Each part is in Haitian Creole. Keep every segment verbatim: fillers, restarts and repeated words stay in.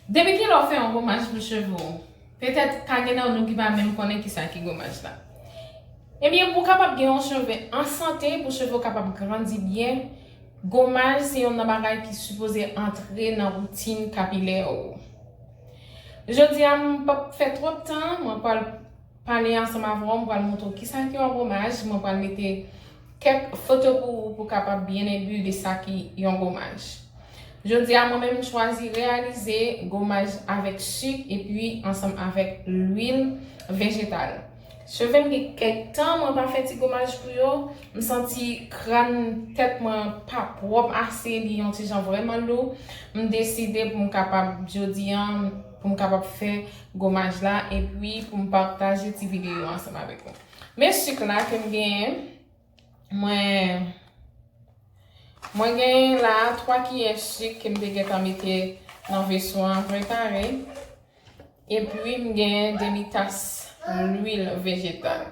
Depi kilè w fè yon gomaj pou cheve w? Petèt pa gen nan nou ki pa menm konnen kisa ki gomaj la. Ebyen, pou w kapab gen yon cheve an sante, pou cheve w kapab grandi byen, gomaj se youn nan bagay ki sipoze antre nan woutin kapilè w. Jodi a, m p ap fè twòp tan, mwen pral pale ansanm avè w, m pral montre w kisa ki yon gomaj, mwen pral mete kèk foto pou ou pou w kapab byen enbi de sa ki yon gomaj. Jodi a, mwen menm, m chwazi reyalize gomaj avèk sik epi ansanm avèk lwil vejetal. Cheve m gen kèk tan mwen pa fè ti gomaj pou yo, m santi kràn tèt mwen pa pwòp ase, li yon ti jan vrèman lou. M deside pou m kapab, jodi a, pou m kapab fè gomaj la, epi pou m pataje ti videyo ansanm avèk ou. Men sik la ke m genyen, mwen, mwen genyen la twa kiyè sik ke m te gentan mete nan veso an prepare, epi m genyen demi tas lwil vejetal.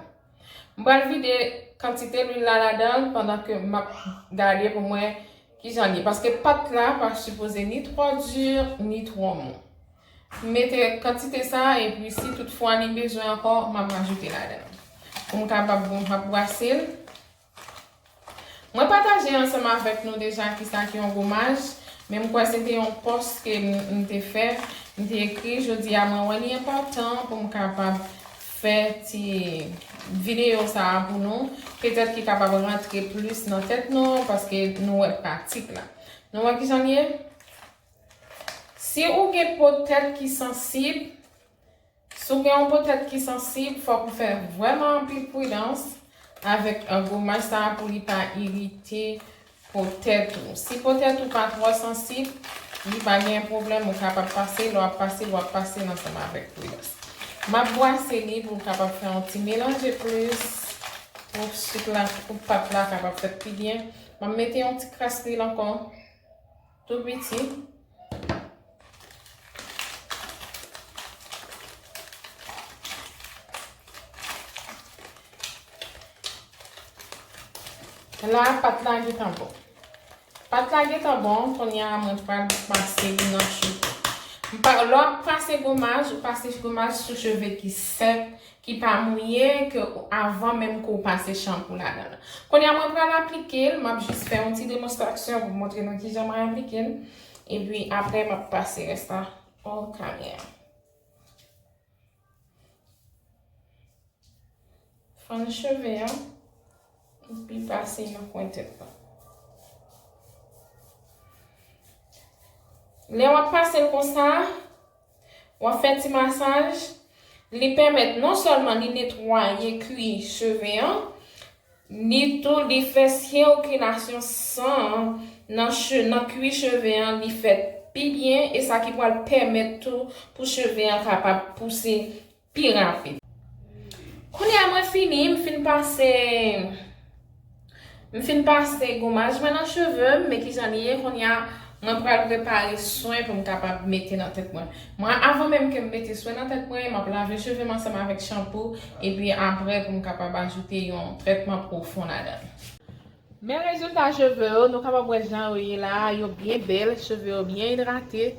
M pral vide kantite lwil la ladan l pandan ke m ap gade pou m wè kijan l ye. Paske pat la pa sipoze ni twò di, ni twò mou. M mete kantite sa, epi si toutfwa li bezwen ankò, m ap rajoute ladan l. Pou m kapab, bon, m ap brase l. Mwen pataje ansanm avèk nou deja kisa ki yon gomaj, men m kwè se te yon pòs ke m, m te fè, m te ekri, jodi a mwen wè li enpòtan pou m kapab fè ti videyo sa a pou nou, petèt ki kapab rantre plis nan tèt nou, paske nou wè pratik la. Nou wè kijan l ye? Si ou gen po tèt ki sansib, si w gen yon po tèt ki sansib, fòk ou fè vrèman anpil pridans avèk, eh, gomaj sa a pou li pa irite po tèt ou. Si po tèt ou pa twò sansib, li pa gen pwoblèm, ou kapab pase, lè w ap pase, w ap pase l ansanm avèk pridans. M ap bwase li pou m kapab fè yon ti melanje plis, pou sik la, pou pat la kapab fèt pi byen. M ap mete yon ti kras lwil ankò. Tou piti. La, pat la gentan bon. Pat la gentan bon, kounye a mwen pral pase li nan cheve. M pa, lè w ap pase gomaj, ou pase gomaj sou cheve ki sèk, ki pa mouye, ke avan menm ke w pase chanpou ladan l. Kounye a mwen pral aplike l, m ap jis fè yon ti demonstrasyon pou montre nou kijan mwen aplike l. Epi apre m ap pase rès la o kamera. Fann cheve an, epi pase nan kwen tèt la. Lè w ap pase l konsa, w ap fè ti masaj, li pèmèt non sèlman li netwaye kwi cheve an, li tou li fè sikilasyon san an nan che-, nan kwi cheve an, li fèt pi byen, e sa ki pral pèmèt tou pou cheve an kapab pouse pi rapid. Kounye a mwen fini, m fin pase, m fin pase gomaj mwen nan cheve m, men kijan li ye kounye a, mwen pral prepare swen pou m kapab mete nan tèt mwen. Mwen, avan menm ke m mete swen nan tèt mwen, m ap lave cheve m ansanm avèk chanpou, epi apre pou m kapab ajoute yon trètman pwofon ladan l. Men rezilta cheve yo, nou kapab wè jan yo ye la, yo byen bèl, cheve yo byen idrate.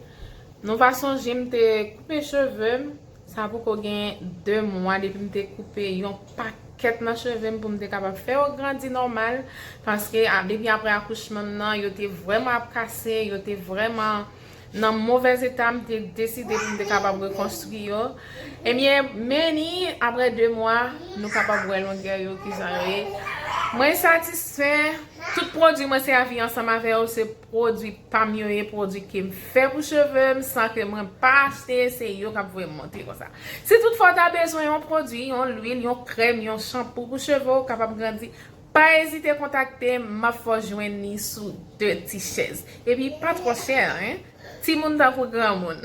Nou va sonje m te koupe cheve m, sa poko gen de mwa depi m te koupe yon pakèt nan cheve m pou m te kapab fè yo grandi nòmal, paske a, depi apre akouchman m nan, yo te vrèman ap kase, yo te vrèman nan movèz eta, m te deside pou m te kapab rekonstwi yo. Ebyen, men ni, apre de mwa, nou kapab wè longè yo, kijan yo ye. Mwen satisfè, tout pwodui mwen sèvi ansanm avè yo, se pwodui pa m yo ye, pwodui ke m fè pou cheve m, san ke mwen pa achte, se yo k ap voye m monte konsa. Si toutfwa w ta bezwen yon pwodui, yon lwil, yon krèm, yon chanpou pou cheve w kapab grandi, pa ezite kontakte m, m ap fè w jwenn li sou de ti chèz. Epi pa twò chè, en. Timoun tankou granmoun.